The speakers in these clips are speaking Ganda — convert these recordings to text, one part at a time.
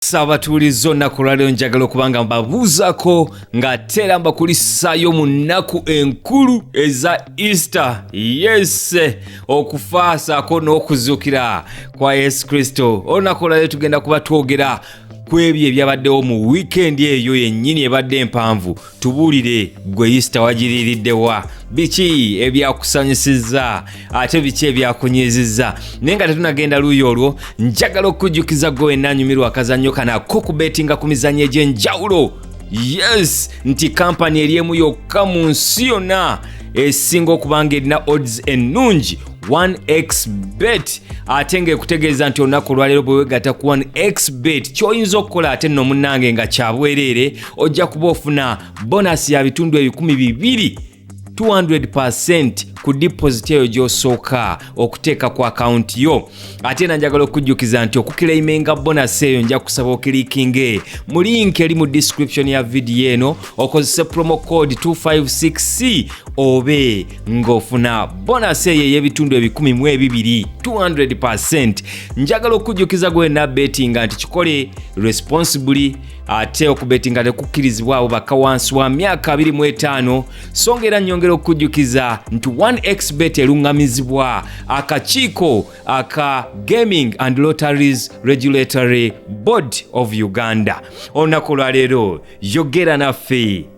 Saabatuuliza olunaku olwaleero njagala okuba nga mbabuuzako ng'ate era mbakulisaayo mu nnaku enkulu eza Easter. Yes, okufa saako n'okuzuukira kwa Yesu Kristo. Olunaku olwaleero tugenda kuba twogera ku ebyo ebyabaddewo mu wiikendi eyo yennyini ebadde empanvu. Tubuulire gwe Easter wagiriiriddewa, biki ebyakusanyusizza ate biki ebyakunyiizizza. Naye nga tetunagenda luuyi olwo, njagala okukujjukiza gwe wenna anyumirwa akazannyo kano ak'okubeetinga ku mizannyo egy'enjawulo. Yes, nti kampani eri emu yokka mu nsi yonna esinga okuba nga erina odds ennungi, 1xbet, ate ng'ekutegeeza nti olunaku olwaleero bwe weegatta ku 1xbet, ky'oyinza okukola ate nno munnange nga kyabwereere, ojja kuba ofuna bonasi ya 200% 200% ku deposit eyo gy'osooka okuteeka ku akawunti yo. Ate era njagala okujjukiza nti okuclaiminga bonus eyo, nja kusaba oclickinge mu link eri mu description ya vidiyo eno, okozese promo code 256C obe ng'ofuna bonus eyo ey'ebitundu 200, 200%. Njagala okujjukiza gwe wenna bettinga nti kikole responsibly, ate okubetinga tekukkirizibwa abo bakka wansi wa myaka 25. So nga era nnyongera okukujjukiza nti 1xbet eruŋŋamizibwa akakiiko aka Gaming and Lotteries Regulatory Board of Uganda. Olunaku olwaleero yogera naffe,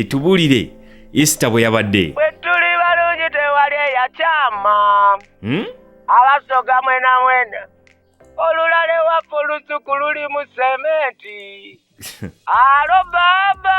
tubuulire Easter bwe yabadde. Bwe tuli balungi, tewali eyakyama. Abasoga mwena mwena, olulala ewaffe olusuku lulimu sementi. Alo baaba.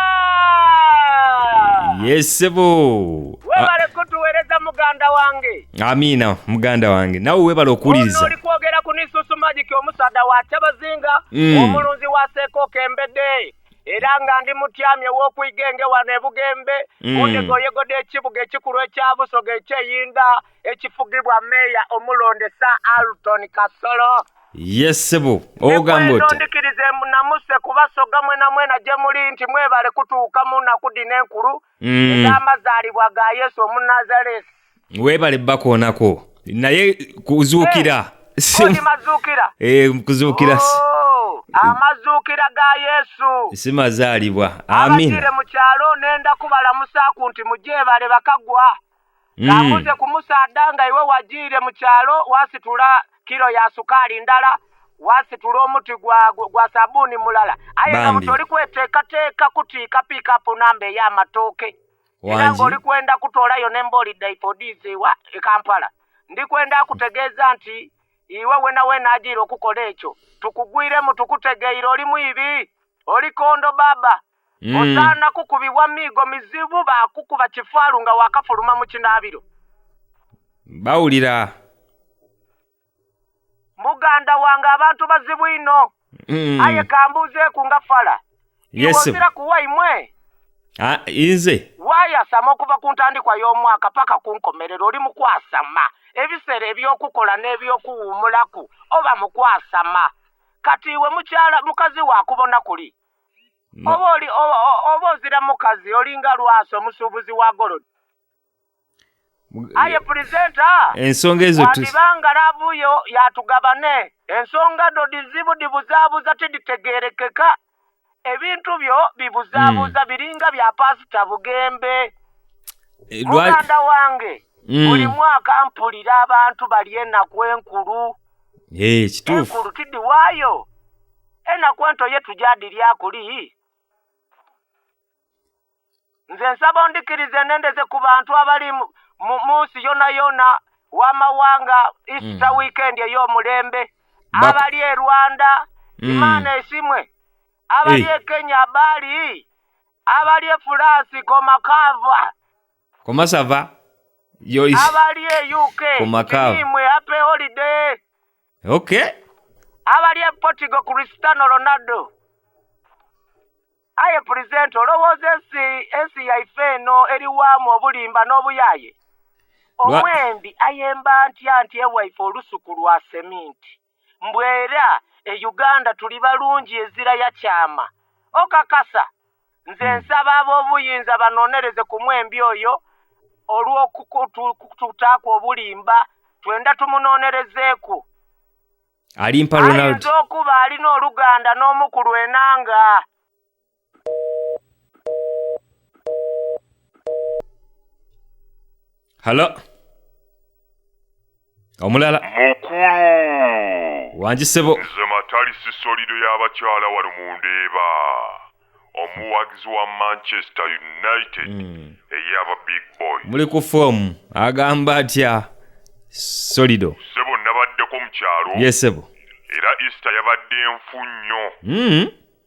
Yes ssebo. Webale kutuweereza, muganda wange. Amiina, muganda wange, nawe webale okuwuliriza. Ono oli kwogera ku Nisusu Magic, omusaadha wa Kyabazinga, omulunzi wa Seekooka Embede, era nga ndi mutyamye w'okwigenge wano e Bugembe, kundegoyegoda ekibuga ekikulu ekya Busoga ekyeyinda, ekifugibwa meeya omulonde Sir Alton Kasolo. Yes ssebo, ogamba otya? Ndikirize namuse kubasoga mwena mwena gye muli nti mwebale kutuuka mu nnaku dino enkulu ez'amazaalibwa ga Yesu Omunazaresi. Weebale bakoonako, naye kuzuukira. Kodi mazuukira? Kuzuukira. Oh, amazuukira ga Yesu. Si mazaalibwa, amina. Abagiire mu kyalo nenda kubalamusaaku nti mugyebale bakagwa. Kambuze ku musaadha nga iwe wagiire mu kyalo, wasitula kiro ya sukaali ndala, wasitula omuti gwa sabuuni mulala, aye nga Bambi. buti oli kweteekateeka kutiika piikapu namba ey'amatooke, era Wangi. ng'oli kwenda kutoolayo n'embooli daifodizi wa e Kampala, ndikwenda kutegeeza nti iwe wena wena agiire okukola ekyo, tukugwiremu, tukutegeire, oli mwibi, oli kondo baba. Osaana kukubibwa miigo mizibu, bakukuba kifaalu nga wakafuluma mu kinaabiro. Bawulira. Muganda wange, abantu bazibu ino. Aye kambuuzeeku nga fala, iwe Yes ssebo. ozira kuwa imwe? Ah, nze? Waayasama okuva ku ntandikwa y'omwaka paka ku nkomerero, oli mukwasama. Ebiseera ebyokukola n'ebyokuwuumulaku oba mukwasama. Kati iwe mukyala mukazi wakubona kuli oba oli oba ozira mukazi, olinga lwasi omusuubuzi wa gold. Aye presenter, Ensonga ezo wandibanga laavuyo yatugabane ensonga ddo dizibu, dibuzaabuza, tiditegerekeka. Ebintu byo bibuzaabuza, biringa bya Pasita Bugembe. Muganda wange, buli mwaka mpulira abantu bali enaku enkulu. Kituufu. Enkulu tidiwaayo, enaku ento ye tujadirya kuli. Nze nsaba ondikirize nendeze ku bantu abali mu nsi yona yona w'amawanga Easter weekend ey'omulembe. Abali e Rwanda, Imaana esimwe. Abali e Kenya, baali abali e Fulansi, komakava. Komasava yo. Abali e UK, Komakava. Imwe happy holiday. Abali e Portugal, Cristiano Ronaldo. Aye presenter, olowooza ensi yaife eno eriwaamu obulimba n'obuyaye? Omwembi ayemba ntya nti ewaife olusuku lwa seminti, mbwera e Uganda tuli balungi, ezira ya kyama? Okakasa? Nze nsaba ab'obuyinza banoonereze ku mwembi oyo olw'okututaaku obulimba. Twenda tumunoonerezeeku. Alimpa Ronald. Ayinza okuba alina oluganda n'omukulu Enanga. Halo, omulala. Mukulu. Wangi ssebo. Nze Matalisi Solido y'abakyala wano mu Ndeeba, omuwagizi wa Manchester United ey'aba Big Boy. Muli ku foomu. Agamba atya Solido? Ssebo, nabaddeko mu kyalo. Ye ssebo. Era Easter yabadde nfu nnyo.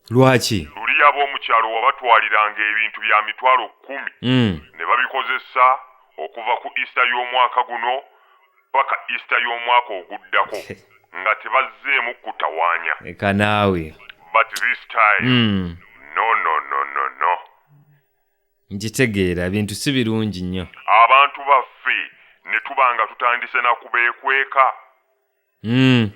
Lwaki? Luli ab'omu kyalo wabatwaliranga ebintu bya 100,000 ne babikozesa okuva ku Easter y'omwaka guno paka Easter y'omwaka oguddako nga tebazzeemu kutawaanya. Eka naawe. But this time, no, no, no, no, no. Nkitegeera, ebintu si birungi nnyo. Abantu baffe ne tuba nga tutandise na kubeekweka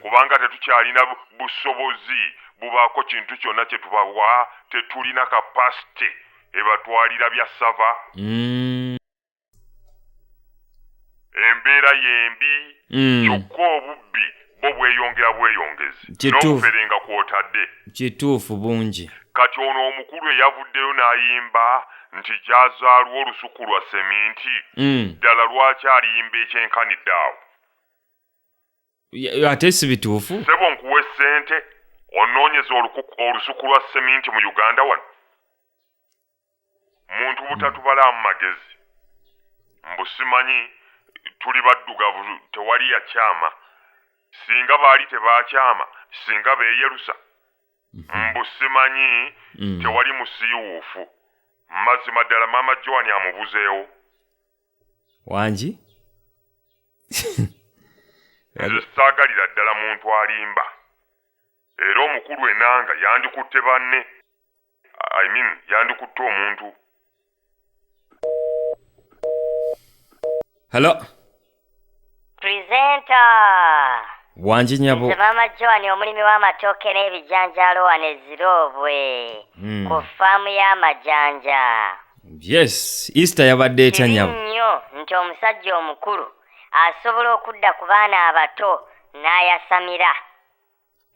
kubanga tetukyalina busobozi bubaako kintu kyonna kye tubawa, tetulina kapasite ebatwalira bya ssava. Embeera y'embi. Kyokka obubbi bwo bweyongera bweyongezi. N'obufere nga kw'otadde. Kituufu, bungi. Kati ono omukulu eyavuddeyo n'ayimba nti gy'azaalwa olusuku lwa seminti, ddala lwaki aliyimba ekyenkanidde awo? Ate si bituufu? Ssebo, nkuwe ssente onoonyeza olusuku lwa seminti mu Uganda wano? Muntu butatubalaamu magezi. Mbu simanyi tuli baddugavu, tewali yakyama. Singa baali tebakyama, singa beeyerusa. Mbu simanyi tewali musiiwuufu. Mazima ddala Maama Joan amubuzeewo. Wangi? Nze saagalira ddala muntu alimba. Era omukulu Enanga yandikutte banne. I mean, yandikutte omuntu. Hello. Presenter. Wangi nyabo. Nze Maama Joan, omulimi w'amatooke n'ebijanjaalo wano e Ziroobwe ku ffaamu y'amajanja. Yes, Easter yabadde etya Kibi nyabo? nnyo nti omusajja omukulu asobola okudda ku baana abato n'ayasamira.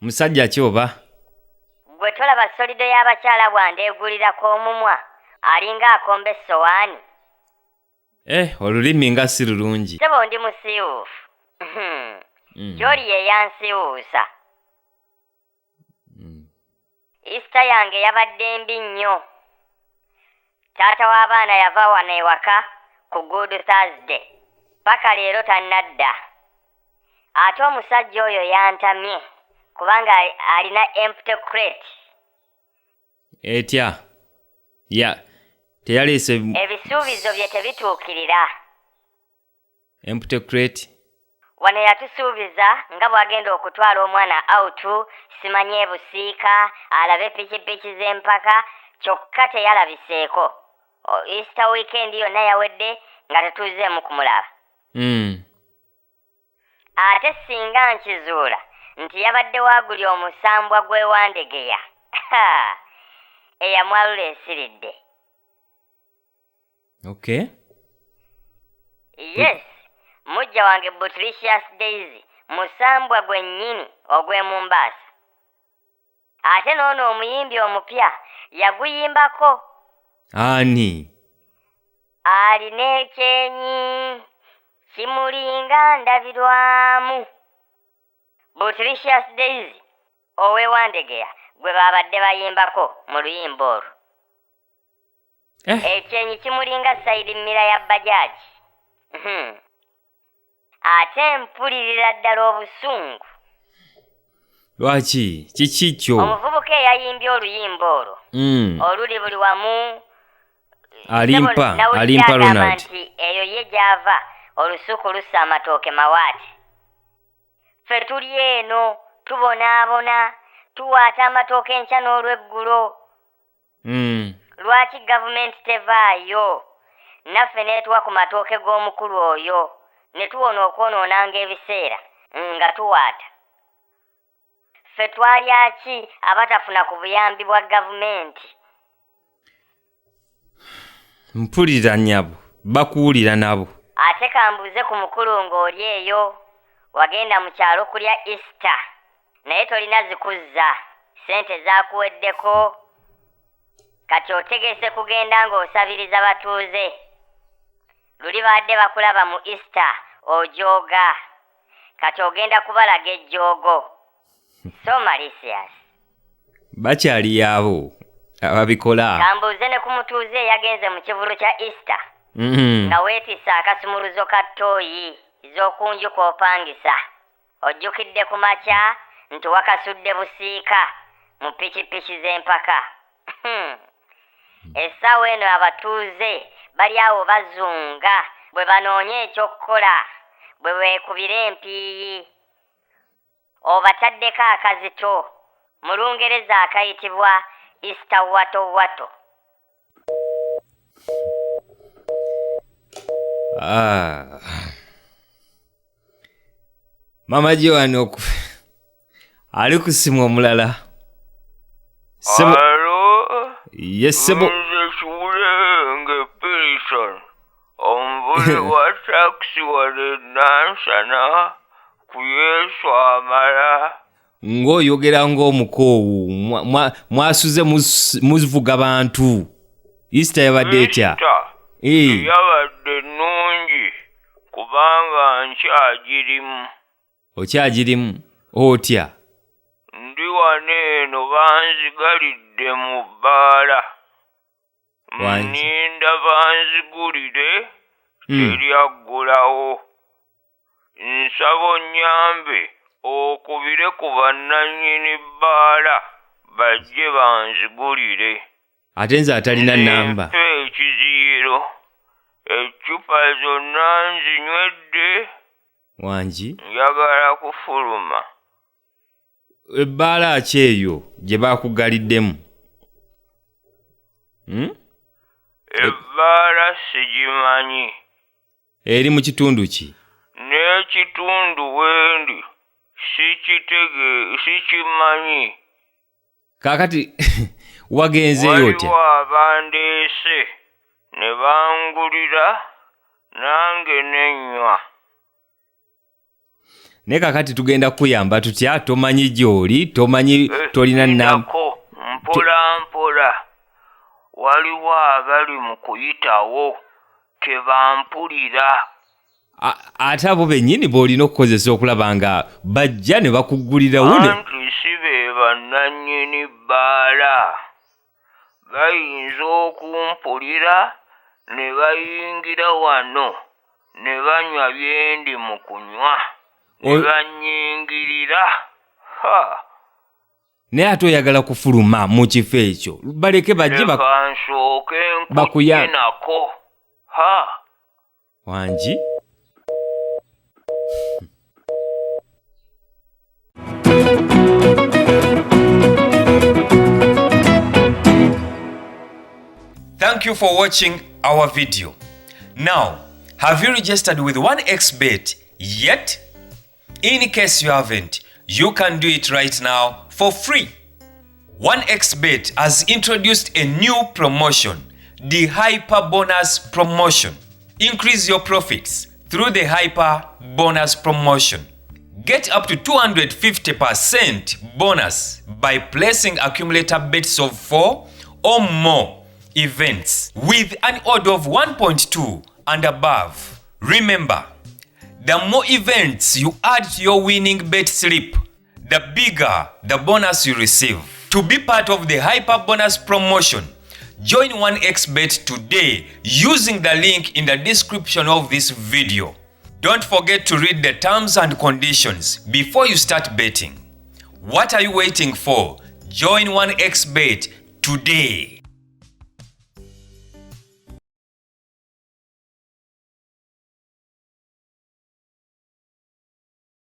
Musajja ki oba? Gwe tolaba Solido y'abakyala bw'andeegulirako omumwa, alinga akomba essowaani. Eh, olulimi nga si lulungi. Ssebo, ndi musiiwuufu. Gy'oli ye yansiiwuusa. Easter yange yabadde mbi nnyo. Taata w'abaana yava wano ewaka ku Good Thursday, paka leero tannadda. Ate omusajja oyo yantamye kubanga alina empty crate. Etya? Ya teyaleese. Ebisuubizo bye tebituukirira. Empty crate. Wano yatusuubiza nga bw'agenda okutwala omwana out, simanyi ebusiika, alabe pikipiki z'empaka, kyokka teyalabiseeko. Easter weekend yonna yawedde nga tetuzeemu kumulaba. Ate singa nkizuula nti yabadde waaguli omusambwa gw'ewandegeya eyamwalula esiridde. Yes, mujja wange Butricious Daisy musambwa gwennyini ogw'e Mumbaasa. Ate n'ono omuyimbi omupya yaguyimbako. Ani? Alina ekyenyi kimulinga ndabirwamu. Butricious Daisy ow'ewandegeya gwe babadde bayimbako mu luyimba olwo. Ekyenyi kimulinga side mirror ya bajaji. Ate mpulirira ddala obusungu. Lwaki? Kiki kyo? Omuvubuka eyayimbye oluyimba olwo oluli buli wamu. Alimpa, Nawulidde alimpa agamba Ronald. nti eyo ye gy'ava olusuku lussa amatooke mawaati. Ffe tuli eno tubonaabona, tuwaata amatooke enkya n'olweggulo. Lwaki gavumenti tevaayo naffe n'etuwa ku matooke g'omukulu oyo ne tuwona okwonoonanga ebiseera nga tuwaata? Ffe twalya ki abatafuna ku buyambi bwa gavumenti? Mpulira nnyabo, bakuwulira nabo. Ate kambuuze ku mukulu ng'oli eyo, wagenda mu kyalo kulya Easter? Naye tolina zikuzza, ssente zaakuweddeko. Kati otegese kugenda ng'osabiriza batuuze. Luli baadde bakulaba mu Easter ojooga. Kati ogenda kubalaga ejjoogo. So malicious. Bakyali abo ababikola. Kambuuze ne ku mutuuze eyagenze mu kivulu kya Easter. Nga weetisse akasumuluzo ka ttooyi z'oku nju kw'opangisa. Ojjukidde ku makya nti wakasudde busiika mu pikipiki z'empaka. Essaawa eno abatuuze bali awo bazunga bwe banoonya ekyokukola bwe weekubira empiiyi. Obataddeko akazito mu Lungereza akayitibwa Easter wato wato. Mama Joan ali ku ssimu omulala. Alo? Yes, sebo. Nze Kiwulenge Pearson, omuvuzi wa takisi wano e Nansana ku Yesu amala. Ng'oyogera ng'omukoowu, mwasuze muvuga bantu. Easter yabadde etya? Easter yabadde nnungi kubanga nkyagirimu. Okyagirimu? Otya? Ndi wano eno banzigalidde mu bbaala. Nninda banzigulire teryaggulawo. Nsaba onnyambe okubire ku bannannyini bbaala bajje banzigulire. Ate nze atalina nnamba. Mpe ekiziyiro. Eccupa zonna nzinywedde. Wangi? Njagala kufuluma. Ebbaala ki eyo gye baakugaliddemu? Ebbaala sigimanyi. Eri mu kitundu ki? N'ekitundu wendi sikimanyi. Kaakati wagenzeeyo otya? Waliwo abandeese ne bangulira nange ne nnywa. Naye kaakati tugenda kukuyamba tutya? Tomanyi gy'oli, tomanyi tolina nnamba. Mpola mpola. Waliwo abali mu kuyitawo tebampulira. Ate abo bennyini b'olina okukozesa okulaba nga bajja ne bakuggulirawo. Anti si be bannannyini bbaala. Bayinza okumpulira ne bayingira wano ne banywa bye ndi mu kunywa. Ne bannyingirira. Naye ate oyagala kufuluma mu kifo ekyo. Baleke bajje Leka nsooke nkujje nako. Wangi? Thank you for watching our video. Now, have you registered with 1xBet yet? In case you haven't, you can do it right now for free. 1xBet has introduced a new promotion, the Hyper Bonus Promotion. Increase your profits through the Hyper Bonus Promotion. Get up to 250% bonus by placing accumulator bets of 4 or more events with an odd of 1.2 and above. Remember, the more events you add to your winning bet slip, the bigger the bonus you receive. To be part of the Hyper Bonus Promotion, join 1xBet today using the link in the description of this video. Don't forget to read the terms and conditions before you start betting. What are you waiting for? Join 1xBet today.